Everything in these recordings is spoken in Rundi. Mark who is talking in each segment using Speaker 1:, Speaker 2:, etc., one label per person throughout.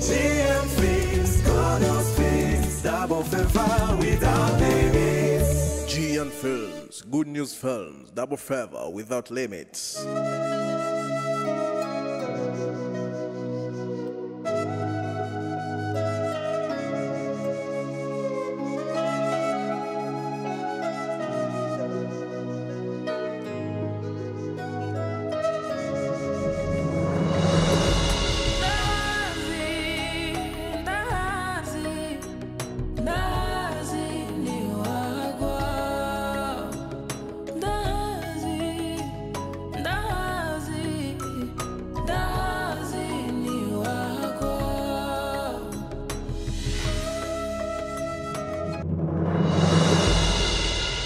Speaker 1: GM Films, Good News Films, double favor without limits.
Speaker 2: GN Films, Good News Films, double favor without limits.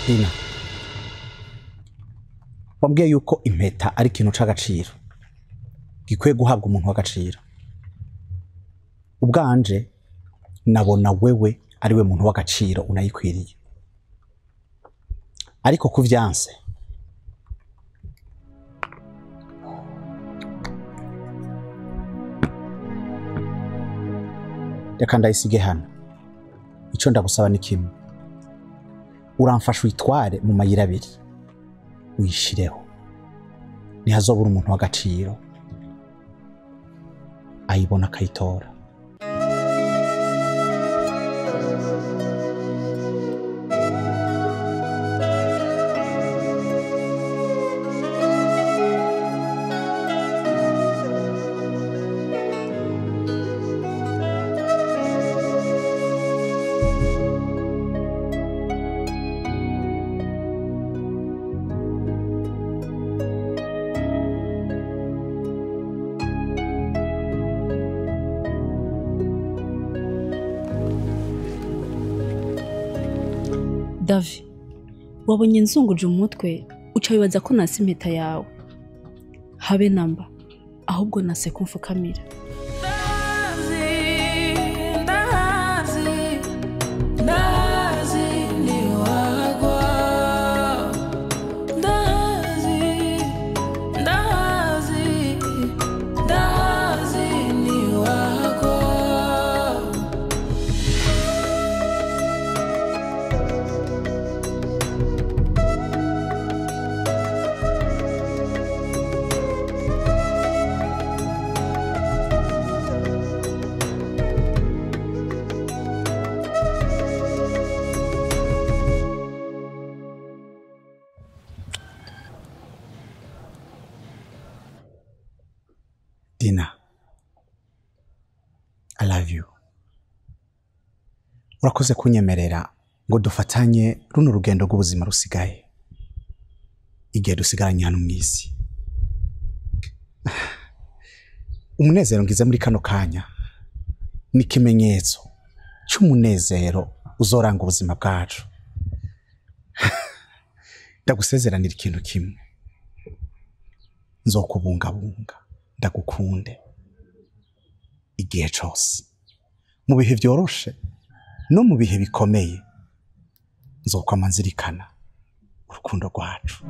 Speaker 3: Dina, wambwiye yuko impeta ari ikintu c'agaciro gikwiye guhabwa umuntu w'agaciro. Ubwanje nabona wewe ari we muntu w'agaciro unayikwiriye, ariko kuvyanse reka ndayisige hano. Ico ndagusaba ni kimwe, uramfasha uyitware mu mayira abiri uyishireho, ntihazobura umuntu w'agaciro ayibona akayitora.
Speaker 4: Davi, wabonye nzunguje umutwe uca wibaza ko nasi impeta yawe. Habe namba, ahubwo nase kumfukamira.
Speaker 3: Dina, I love you. Urakoze kunyemerera ngo dufatanye runo rugendo rw'ubuzima rusigaye, igihe dusigaranye hano mw'isi. Umunezero ngize muri kano kanya ni ikimenyetso cy'umunezero uzoranga ubuzima bwacu. Ndagusezeranira ikintu kimwe, nzokubungabunga, ndagukunde igihe cyose, mu bihe byoroshe no mu bihe bikomeye, nzokwama nzirikana urukundo rwacu.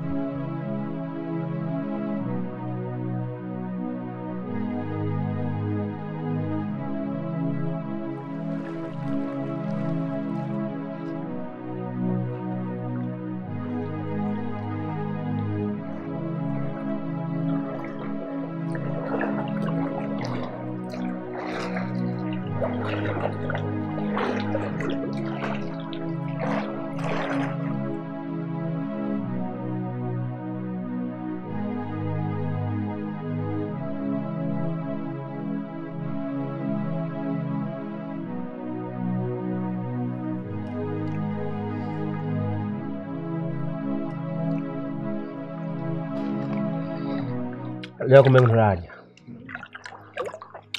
Speaker 5: Leo kumbe nturarya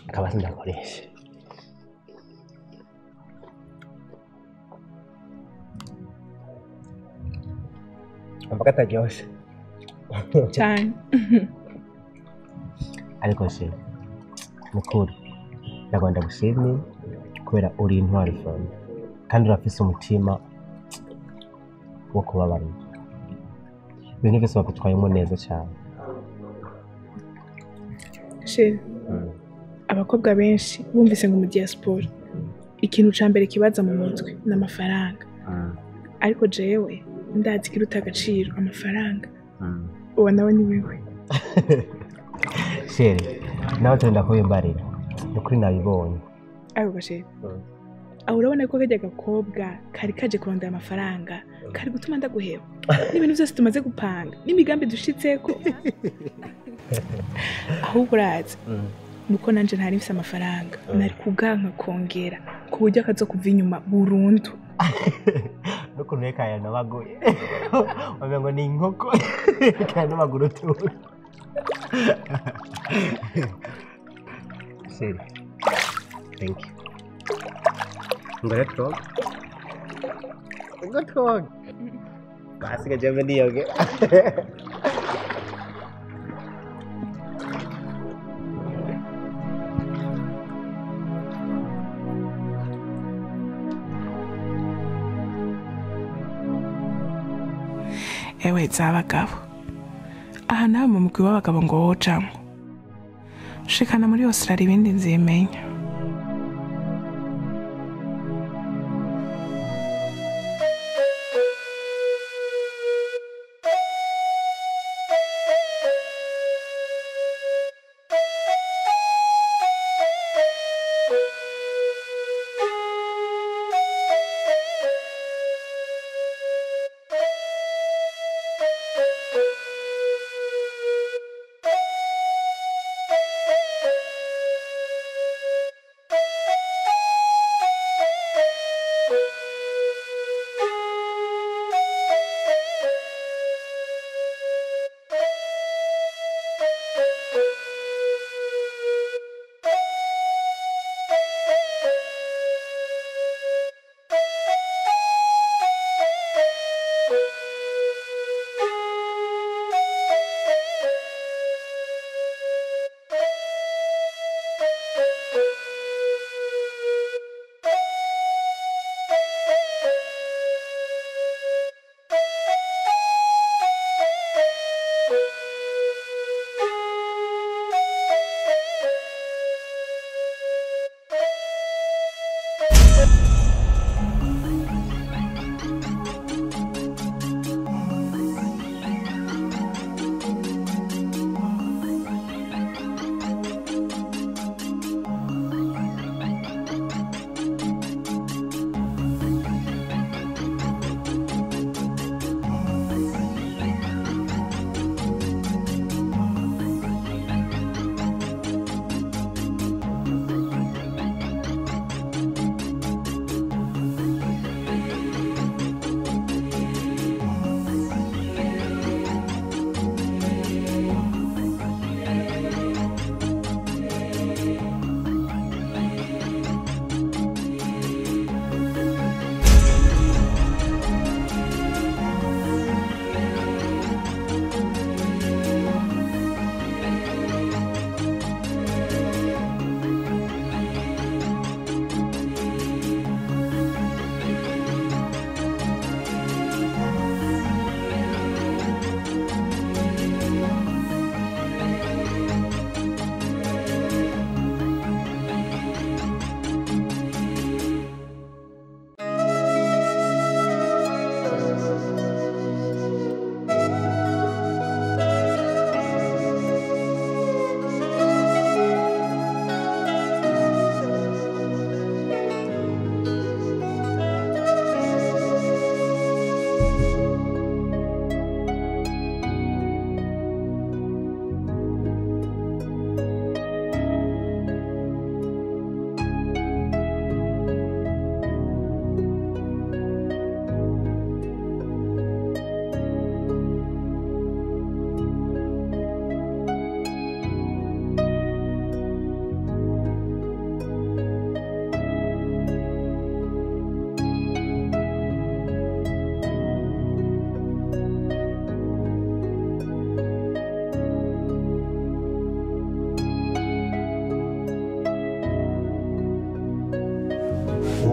Speaker 5: akaba sindakoresha. Mpaka kataryoshye
Speaker 6: cyane.
Speaker 5: Ariko se mukuru, ndagomba gushimye kubera uri intwari fone kandi urafise umutima wo kubabarira. Ibintu byose bagutwayemo neza cyane.
Speaker 6: Sheri, Abakobwa benshi bumvise ngo mu diaspora ikintu ca mbere kibaza mu mutwe ni amafaranga. Ariko jewe ndazi kiruta agaciro amafaranga. Uwo nawe ni wewe.
Speaker 5: Chérie, nawe tenda kubimbarira. Nukuri nabibonye.
Speaker 6: Ariko chérie, aho urabona ko kajya gakobwa kari kaje kurondera amafaranga kari gutuma ndaguheba n'ibintu byose tumaze gupanga n'imigambi dushitseko. Ahubwo urazi nuko nanje ntari mfise amafaranga, nari kuganka kongera ku buryo akazokuva inyuma burundu.
Speaker 5: Nukuntu reka yanabagoye wamengo ni inkoko kayanabagura utuntu. Chérie, thank you. Ngore twoga. Ngo twoga. Basi gajembe niyoge.
Speaker 6: Ewe z'abagabo aha nawe mu mugwi w'abagabo ngo wocamwo shikana muri Australia ibindi nzimenya.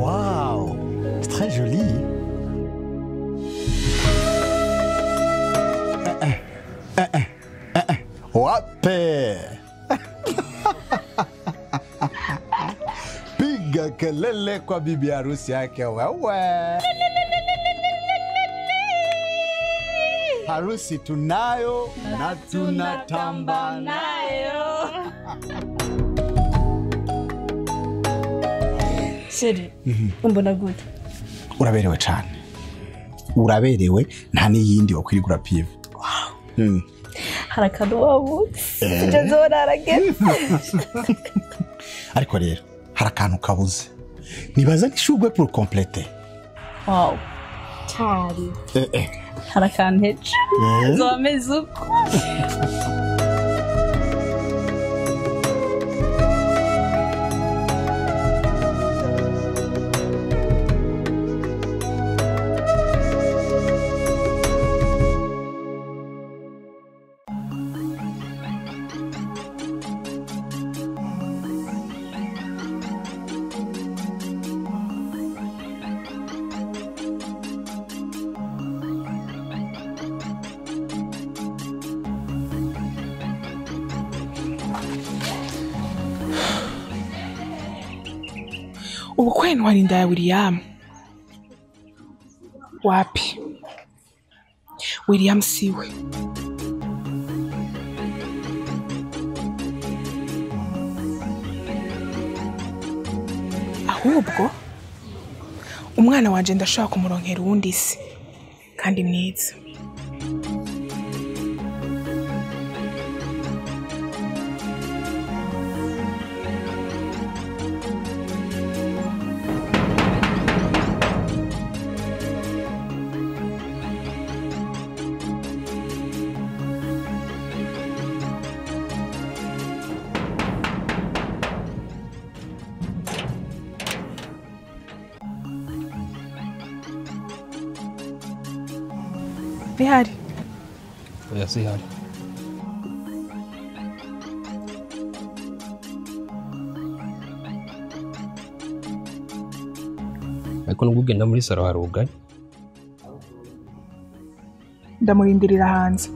Speaker 3: Waouh, c'est très joli. Wape. Piga kelele kwa bibi harusi yake wewe. Harusi tunayo na tunatamba nayo.
Speaker 4: Chéri, umbona gute?
Speaker 3: Uraberewe cyane. Uraberewe nta n'iyindi wakwirigura pive. Wow.
Speaker 4: Harakado wabutse. Sijazora arageze.
Speaker 3: Ariko rero hari akantu kabuze. Nibaza n'ishugwe pour compléter.
Speaker 4: Wow. Cyari. Harakanteje. Zomeze uko.
Speaker 6: Ubukwe ntwarinda ya William. Wapi? William siwe. Ahubwo umwana wanje ndashaka kumuronkera uwundi se kandi mwiza. Bihari.
Speaker 7: Oya sihari. Ariko nubwo ugenda muri saro hari ubugari.
Speaker 6: Ndamurindirira hanze.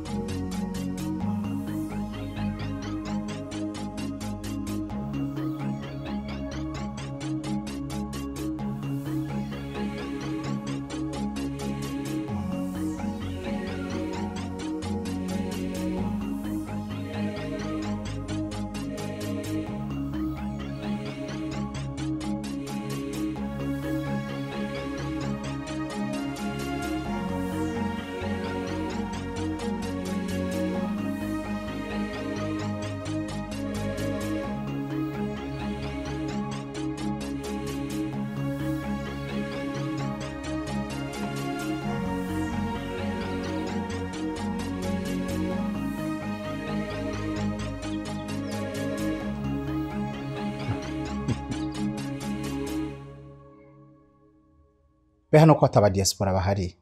Speaker 3: Be hano ko ataba diaspora bahari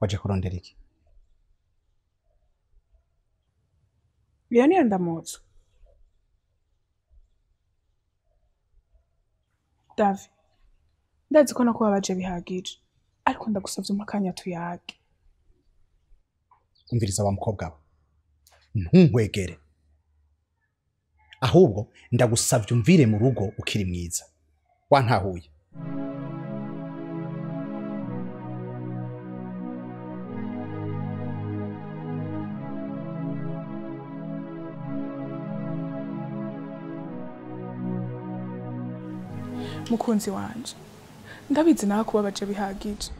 Speaker 3: waje kurondera iki?
Speaker 6: Iyo niyo ndamutso. Davi, ndazi ko nakubabaje bihagije, ariko ndagusavye umakanya tuyage.
Speaker 3: Umviriza wa mukobwa we, ntunkwegere, ahubwo ndagusavye umvire mu rugo ukiri mwiza. Wantahuye?
Speaker 6: Mukunzi wanje, ndabizi nawe kubabaje bihagije,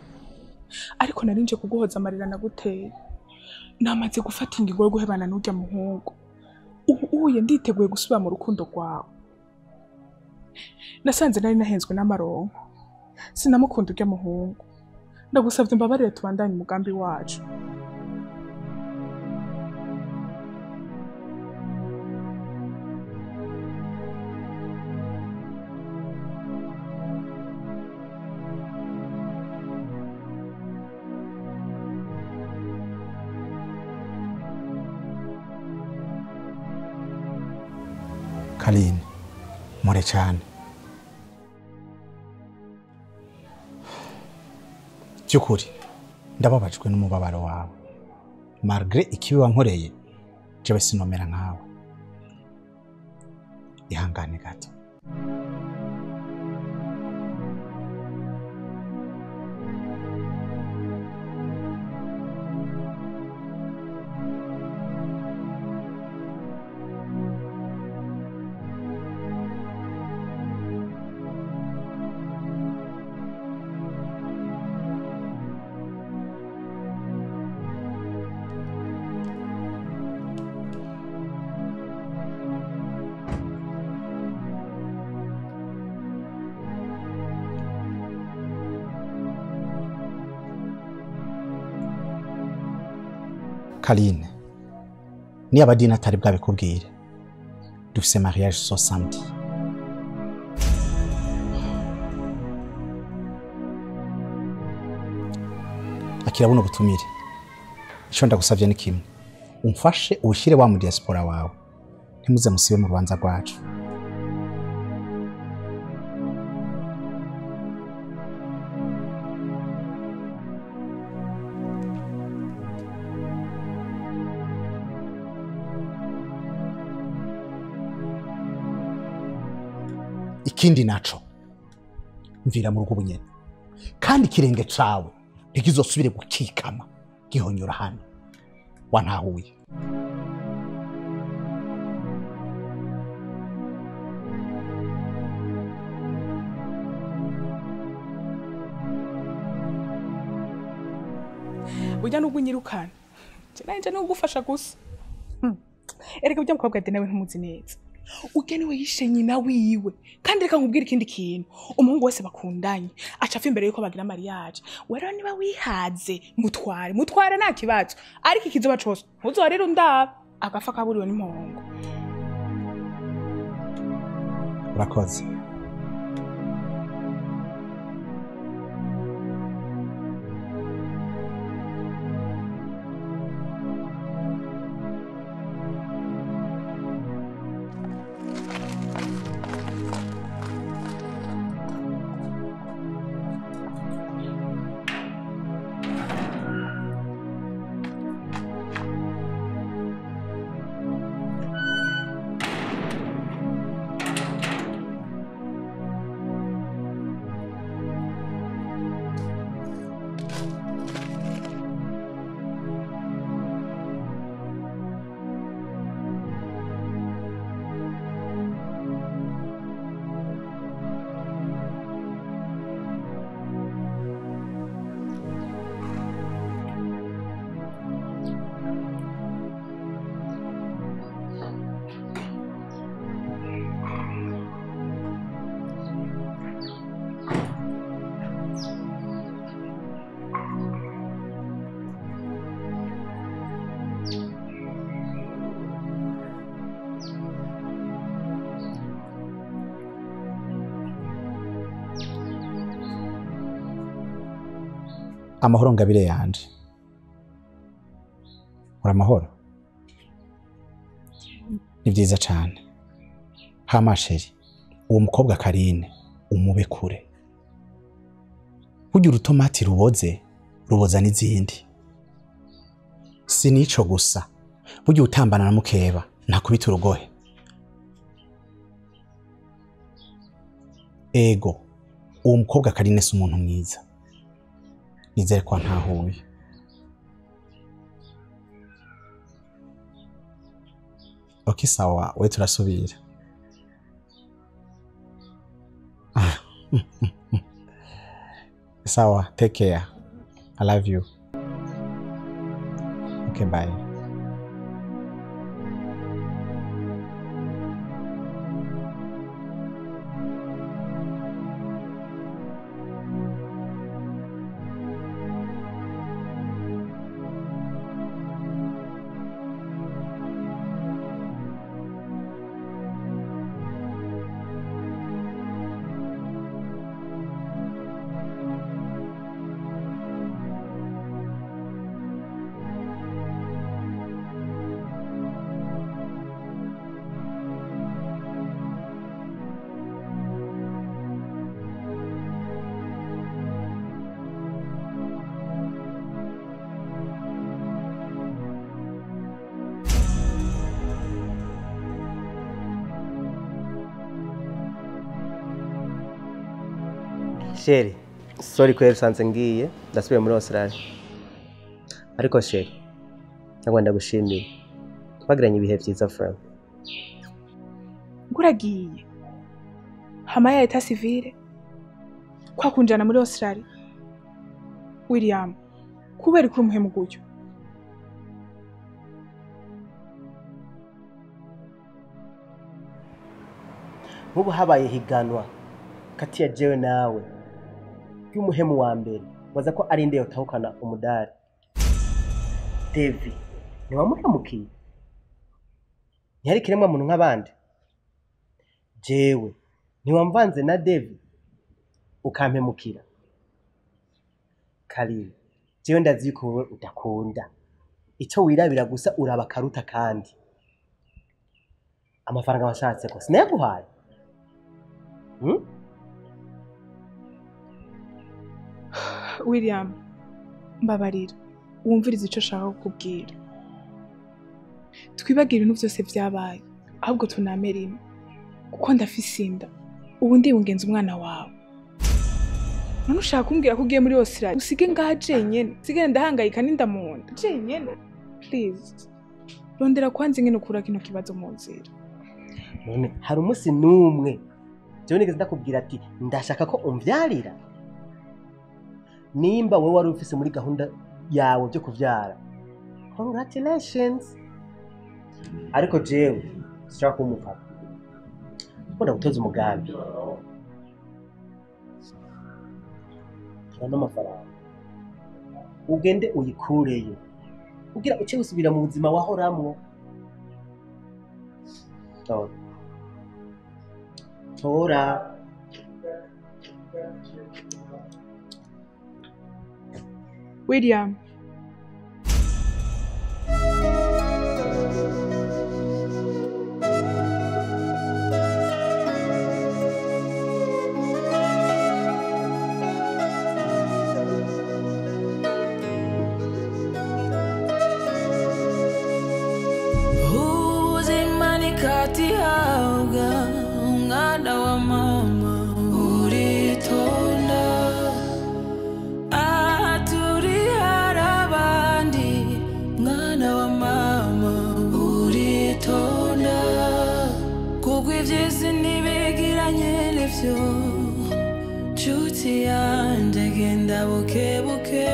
Speaker 6: ariko narinje kuguhoza amarira naguteye. Namaze gufata ingingo yo guhebana n'urya muhungu. Ubu uye nditeguye gusubira mu rukundo rwawe. Nasanze nari nahenzwe n'amaronko, sinamukunda urya muhungu. Ndagusavye mbabarire tubandanye umugambi wacu.
Speaker 3: Kaline, more cyane. Byukuri ndababajwe n'umubabaro wawe. Malgré ikibi wankoreye, jewe sinomera nkawe. Ihangane gato. Karine, niba Dina atari bwabikubwire, dufise mariage so samedi. Akira buno butumire. Ico ndagusavye ni kimwe. Umfashe ushire wa mu diaspora wawe. Ntimuze musibe mu rubanza rwacu. Ikindi naco mvira mu rugo bunyene kandi kirenge cawe ntikizosubire gukikama gihonyora hano wantahuye.
Speaker 6: Burya nubwo unyirukana nje nugufasha gusa. Erega burya mukobwa ati nawe ntumuzi neza. Ugeni we yishe nyina wiwe kandi reka nkubwire ikindi kintu, umuhungu wese bakundanye aca afa imbere yuko bagira mariage. Wero niba wihaze mutware mutware nta kibazo, ariko ikizoba cose ntuzorira undaba agafa kaburiwe n'impongo.
Speaker 3: Urakoze. Amahoro ngabire yanje. Uri amahoro? Ni byiza cyane. Hama chérie, uwo mukobwa Karine umube kure. Burya urutomati ruboze ruboza n'izindi. Si nico gusa, burya utambana na mukeba ntakubita urugohe. Ego, uwo mukobwa Karine si umuntu mwiza. Nizere ko ntahuye. Okay, sawa, we turasubira. Sawa, take care. I love you. Okay, bye.
Speaker 5: Chérie, sorry ko yarusanze ngiye ndasubiye muri Australia. Ariko chérie, nagwa ndagushimiye. Twagiranye ibihe byiza friend.
Speaker 6: Nguragiye. Hama ya état civile kwa kunjana muri Australia. William, kubera kuri umuhemu guyo.
Speaker 5: Nkubu habaye higanwa kati ya jewe nawe. Y'umuhemu wa mbere waza ko ari nde yotahukana umudari. Devi Ntiwamuhemukiye? Ntiyari kiremwa muntu nk'abandi? Jewe ntiwamvanze na Devi ukampemukira? Karine, jewe ndazi yuko wowe udakunda. Icyo wirabira gusa uraba karuta kandi. Amafaranga washatse ko sinayaguhaye?
Speaker 6: William, mbabarira, wumvirize icyo nshaka kukubwira. Twibagire ibintu byose byabaye, ahubwo tunamere imwe. Kuko ndafise inda, ubu ndibungenza umwana wawe. None ushaka kumbwira ko ugiye muri Australia, usige ngaha jenyene, usigare ndahangayika n'inda mu nda. Jenyene, please. Rondera kwanza ingene ukura kino kibazo mu nzira.
Speaker 5: None hari umunsi n'umwe jewe nigeze ndakubwira ati ndashaka ko umvyarira? Nimba wowe wari ufise muri gahunda yawe byo kuvyara, congratulations. Ariko jewe sinshaka kuba umupapa, kuko ndagutoza umugambi. Tora n'amafaranga ugende uyikureyo kugira uce usubira mu buzima wahoramwo. Tora, tora.
Speaker 6: William.
Speaker 8: Umwana wa mama uritonda, aha turi hari abandi. Mwana wa mama uritonda, kuko iby'isi ntibigiranye n'ibyo. Nshuti yanjye genda buke buke.